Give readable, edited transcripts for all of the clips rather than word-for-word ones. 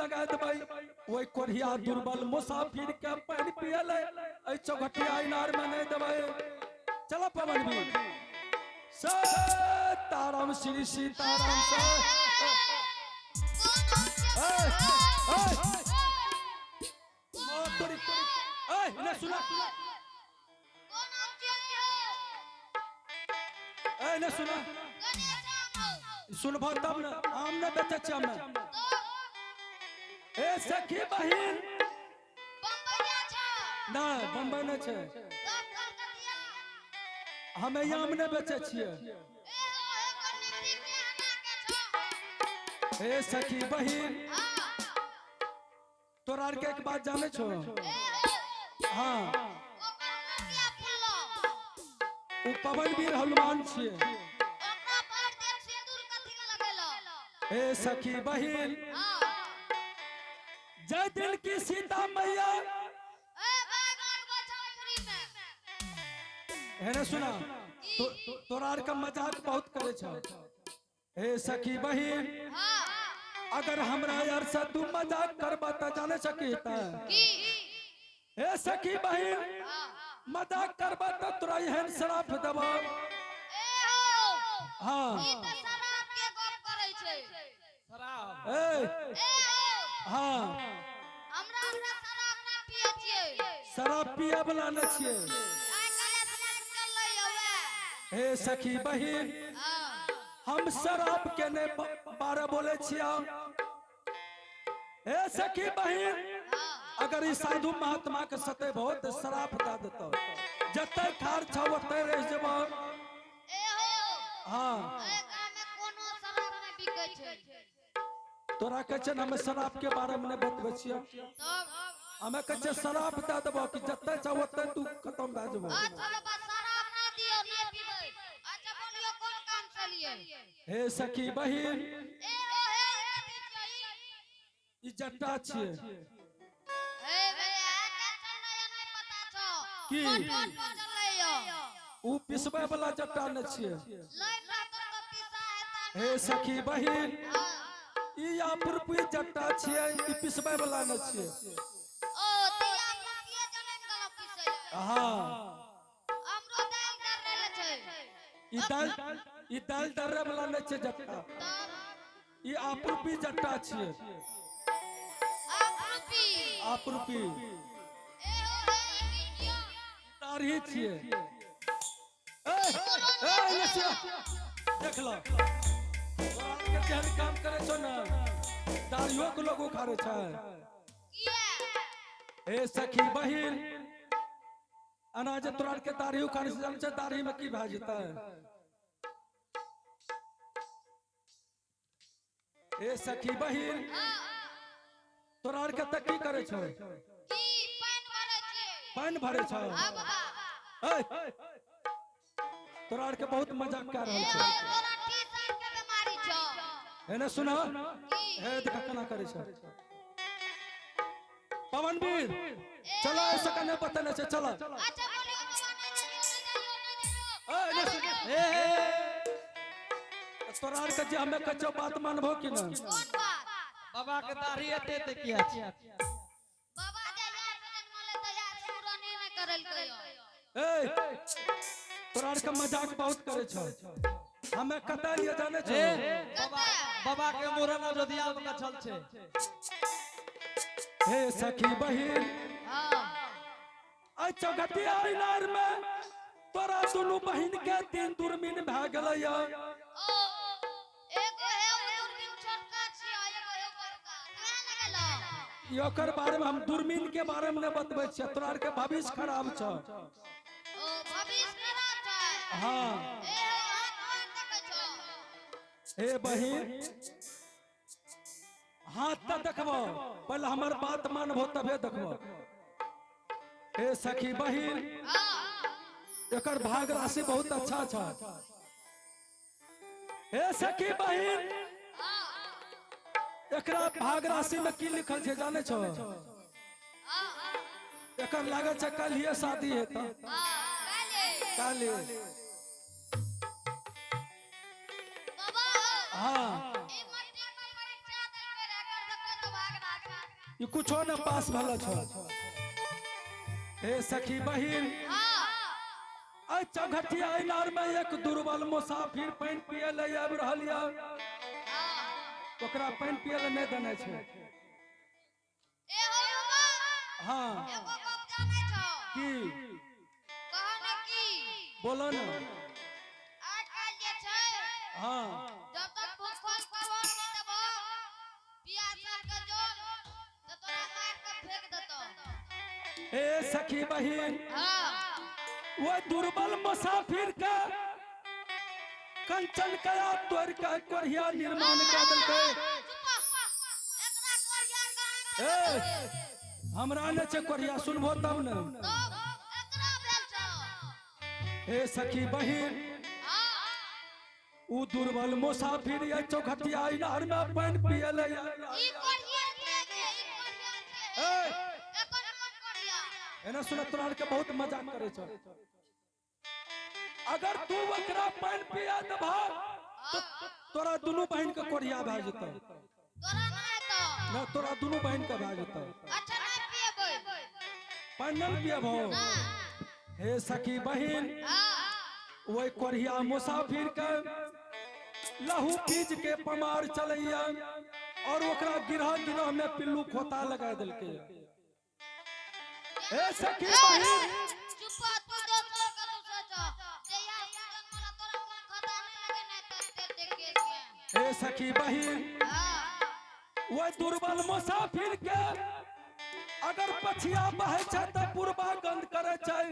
लगा देबै। ओहि कोढ़िया दुर्बल मुसाफिर के पानि पियले एहि चौखटिया इनार में नहीं देबै। चलो पवन भी सीताराम श्री सीताराम से। सुना ए सुना सुनबो तब न, आम न बेचै छियै हमे। ए सखी बहिन, नहीं बम्बई नहीं छै, हमे आम नहीं बेचै छियै। ए सखी बहिन, तोरा आर के एक बात जाने छो? हाँ, उ पवन वीर हनुमान छियै। ए सखी बहिन, जय दिल की सीता मैया है ना। सुना तोरा आर के मजाक बहुत करे छो। हे सखी बहिन, अगर हमरा यार से तू मजाक करबा त जाने सकी त। हे सखी बहिन, मजाक करबा त तोरा एहन श्राप देबा। हाँ ए हाँ, शराब पिए वाला न छियै। हे सखी बहिन, हम शराब के ने बारे बोले छिया। हे सखी बहिन, अगर ई साधु महात्मा के सते बहुत शराब दे देतो, जते खार छौ ओते रह जेबो। हाँ, तोरा कहै छै हम शराब के बारे में नहीं बतबै छियै। हमें कहै छै शराब दे देबो कि जते छौ ओते तू खत्म भए जेबो। हे सखी बहिन, ई जट्टा छियै की उ पिसबै वाला जट्टा न छियै। हे सखी बहिन, ई आपरूपी जट्टा छियै, ई पिसबै वाला न छियै। हाँ, ई दाल दर्रे वाला न छियै जट्टा, ई आपरूपी जट्टा छियै। आपरूपी दाढ़ी छियै। ए ए नसिया, देख लो के जेहन काम करे छो ना, दाढ़ियो के लोग उखाड़े छै। हे सखी बहिन, अनाज तोरा के दाढ़ी उखाड़े से जानै छै दाढ़ी में की भए जेतै? हे सखी बहिन, तोरा आर के तऽ की करे छौ? पानि भरे छौ। ए तोरा आर के बहुत मजाक कर रहल छै। हे ने सुना, हे देख केना करे छै पवन वीर। चलो, ऐसा कने बतने छै, चलो। ए ने सुन, ए तोरा आर के जे हमे कहै छियौ बात मानबो कि ना? बाबा के दाढ़ी एते एते किया छै? ए तोरा आर के मजाक बहुत करे छौ। हमे कतऽ लिए जाने छौ? बाबा के मुरन अयोध्या में गछल छै। हे सखी बहिन, आई चौखटिया इनार में तोरा दुनू बहिन के तीन दुर्मीन भए गेलै। ओकर बारे में हम दुर्मीन के बारे में नहीं बतबै छियै, तोरा आर के भविष्य खराब छौ। हाँ हे बहिन, हाथ तऽ देखबो, पहले हमर बात मानबो तबे देखबो। हे सखी बहिन, एकर भाग राशि बहुत अच्छा छ। हे सखी बहिन, एकरा भाग राशि में की लिखल छै जाने छो? एकर लागल छै कल शादी हेतै। काल्हि। हाँ ई कुछो न पास भला छ। हे सखी बहिन, हाँ। अ चौघटिया इनार में एक दुर्बल मुसाफिर पानि पिए ले आबि रहल या, हाँ। ओकरा पानि पिए ले नहीं देने छै। ए हो बाबा, हाँ। एगो गप जानै छौ? की? कह न की। बोलो न। आजकल जे छै, हाँ। जब तक भूखल कवर नहि देबो, पियासल के जल, तऽ तोरा मारि के फेंक देतौ। हे सखी बहिन, हाँ। वो दुर्बल मुसाफिर के कंचन कया तोड़ के कोरिया निर्माण कर देलकै। चुप एकरा कोरिया कहाँ ए, हमरा ने छै कोरिया, सुनबो तब ने। तब एकरा भेल छौ। हे सखी बहिन, हाँ। उ दुर्बल मुसाफिर ये चौखटिया इनार में पानि पिए ले। ई कोरिया के के, ई कोरिया के। ए, एकर कोन कोरिया? एना सुन, तोरा के बहुत मजाक करे छौ। अगर तू ओकरा पानि पिया देबह तो तोरा दुनू बहिन के कोरिया भए जेतौ। तोरा नहि हेतौ। ना, तोरा दुनू बहिन के भए जेतौ। अच्छा, नहि पियबै। पानि नहि पियबहो? ना। हे सखी बहिन, हाँ। वही कोरिया मुसाफिर के लहू पीज के पमार चलैया और ओकरा गिरह गिरह में पिल्लू खोता लगा देलकै। हे सखी बहिन, चुप, तू दोसर के दूसर छौ। जहिया जन्मला तोरा कोन खता नहि लगेने तते देखे छियै। हे सखी बहिन, हाँ। वही दुर्बल मुसाफिर के अगर पछिया बहै छै तऽ पूर्वा गंध करै छै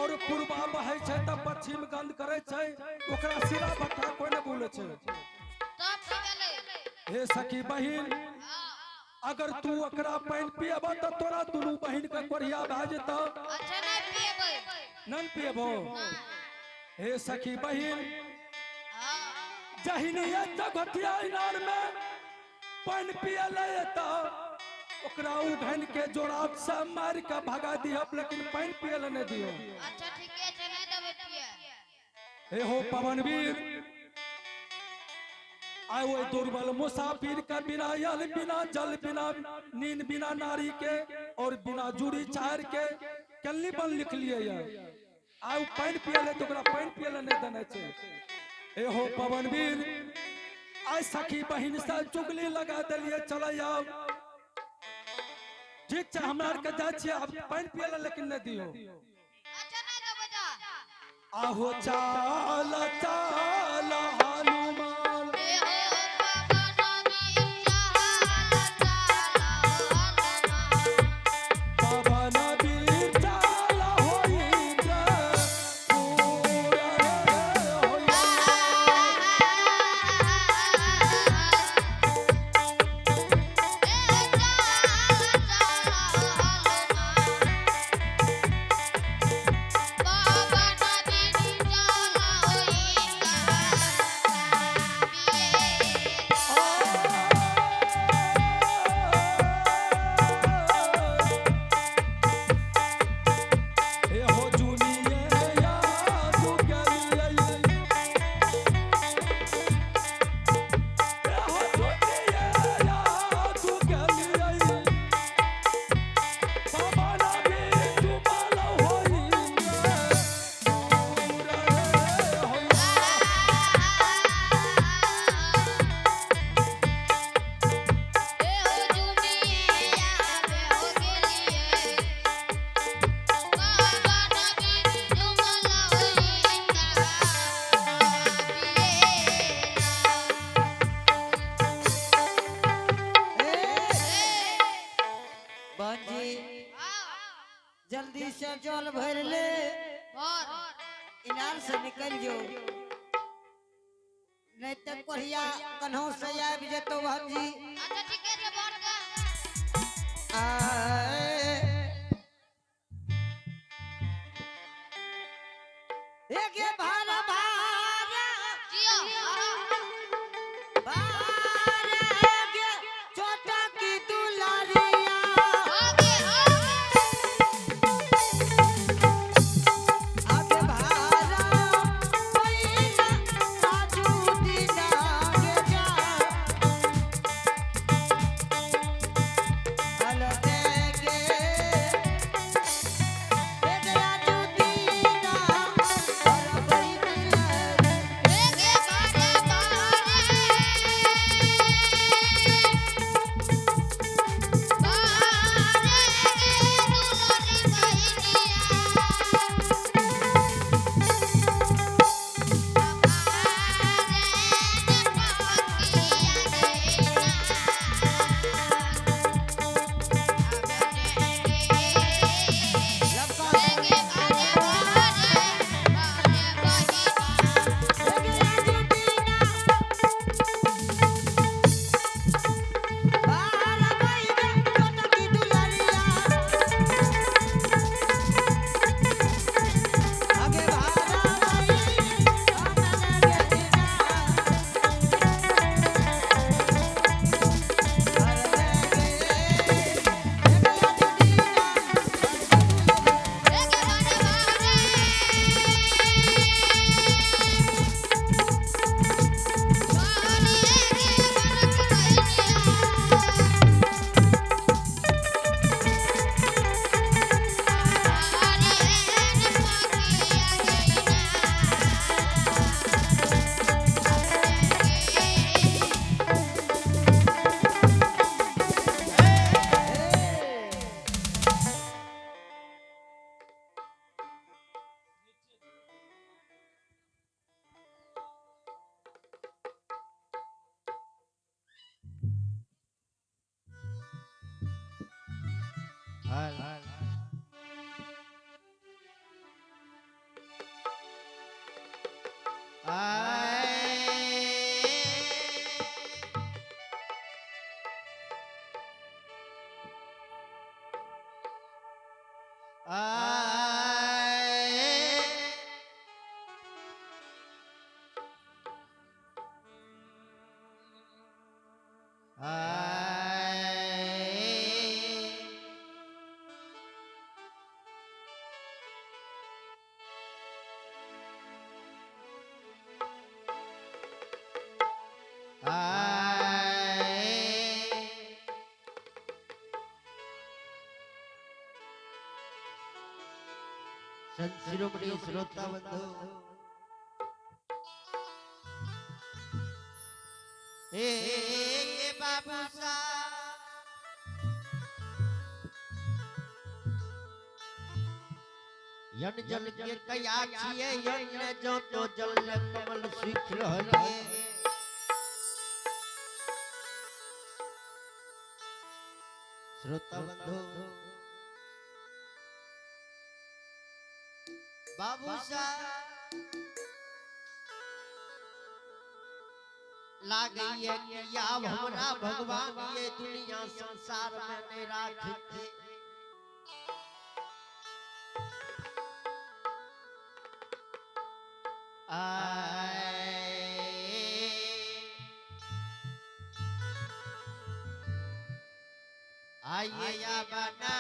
और पूर्वा बहै छै तऽ पश्चिम गंध करै छै। ओकरा सिरा भट्ठा कोई नहि बोलै छै। तब की भेलै? हे सखी बहिन, हाँ। अगर तू ओकरा पानि पियबह तऽ तोरा दुनू बहिन के कोरिया भए जेतौ। अच्छा, नहि पियबै। नन पियबो? ना। हे सखी बहिन, हाँ। जहिने चौखटिया इनार में पानि पिए ले एतऽ ओकरा उघन के जोराब से मारि के भगा दिहब, लेकिन पानि पिए ले नहि दियो। अच्छा, ठीके छै, नहि देबै पिए। हे हो पवनवीर, आय ओहि दुर्बल मुसाफिर के बिना यल, बिना जल, बिना नींद, बिना नारी के और बिना जूड़ी चार के कल्ली बन लिख लिए ये। आय उ पानि पिए ले तऽ ओकरा पानि पिए ले नहि देने छै। हे हो पवनवीर, आय सखी बहिन से चुगली लगा देलिए, चलै आउ। ठीक छै, हमरा आरके जाइ छियै आब पानि पिए ले, लेकिन नहि दियो। अच्छा, नहि देबै, जा। आहो चाल चाल हनुमान, ए हो पवन वीर चाल चाल हनुमान। पवन वीर चाल होइन्द्र पूरा होइन्द्र। हे हो जुनिये याद के लिए, हे हो जुनिये याद के लिए, पवन वीर जुमल होइन्द्र पूरा होइन्द्र। बहन जी, जल्दी से जल भर ले, इनार से निकल जो, नहीं तो कोढ़िया कन्हू से आबि जेतो बहन जी। अच्छा, ठीके छै, बड़ के। आए। एगे भारा भारा जियो भारा गे छोटा की दुलारिया। आगे आगे। आगे भारा पैना साजू दिना गे जा। संत शिरोमणि श्रोता बंधु, ए बाबू सा यन जल के कया छिए, यन जो तो जल कमल सीख रहलिए। श्रोता बंधु, बाबू सा लागैये कि आब हमरा भगवान ये दुनिया संसार में नहीं राखते। आइए या बनाई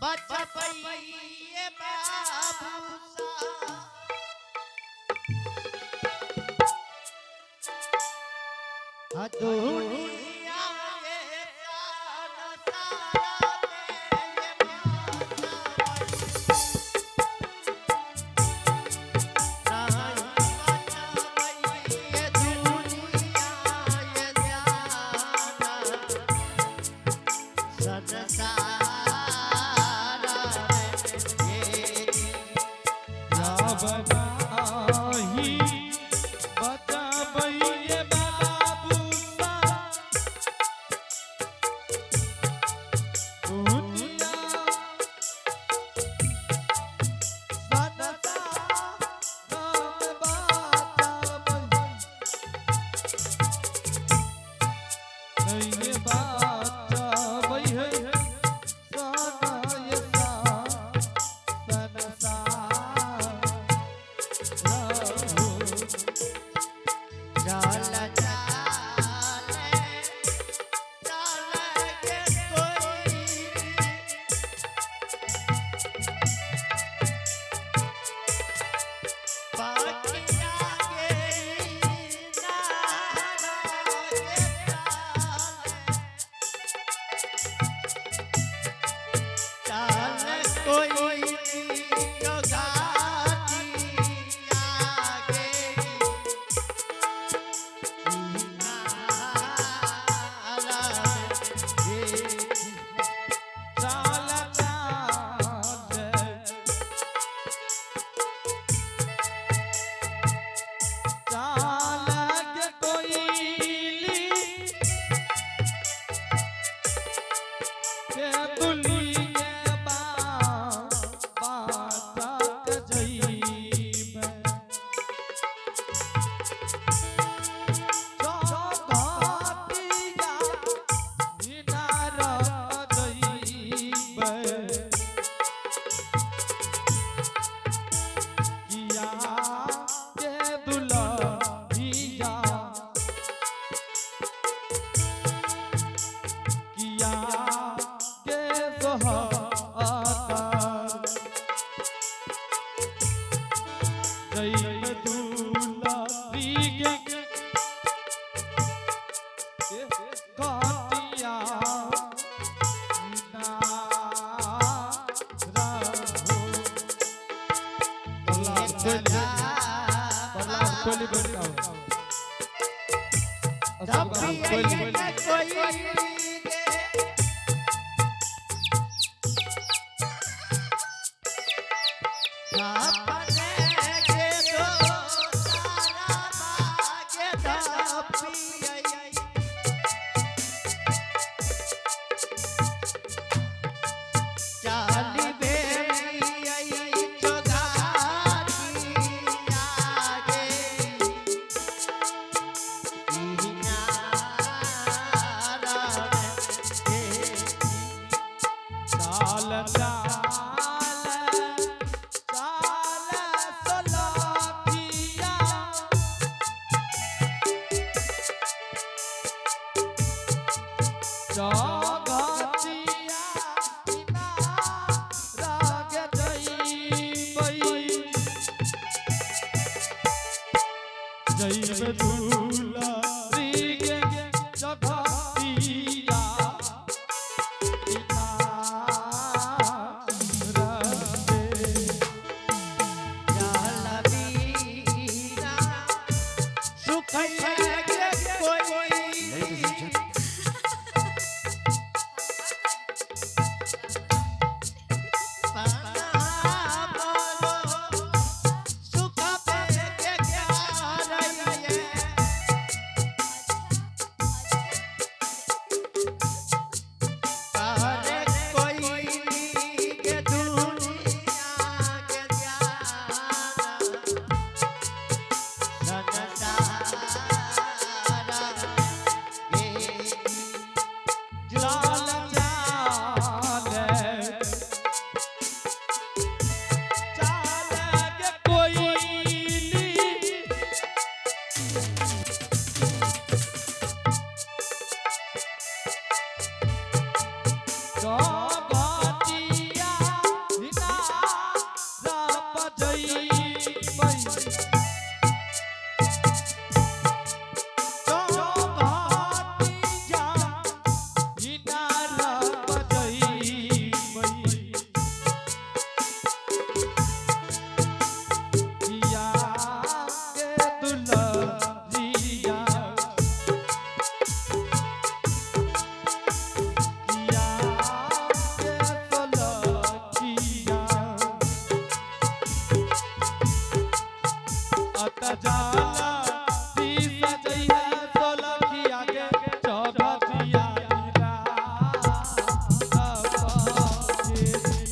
बचपइये बाबू सा, दुनिया ये सारा में ये चौघटिया इनार गे जइबै। जइबै दुलरी गे चौघटिया इनार गे। चाल चाल चाल गे कोइली चौघटिया इनार बजइबै। चौघटिया इनार बजइबै। किया गे दुलरिया, किया गे सोलखिया। अत जाला दी सजैया सोलखिया गे चौघटिया इनार बजइबै।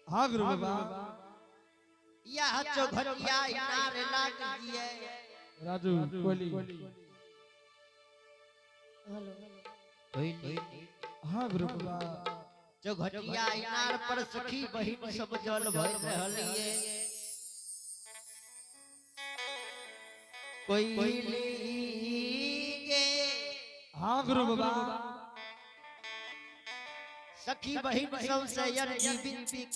हाँ गुरु बाबा। यह चौघटिया इनार लाग गिए। राजू कोहली। हाँ गुरु बाबा। चौघटिया इनार पर सखी बहिन सब जल भर रहल ये कोई गे। हाँ गुरु बाबा। सखी बहिन सब से अर्जी विनती।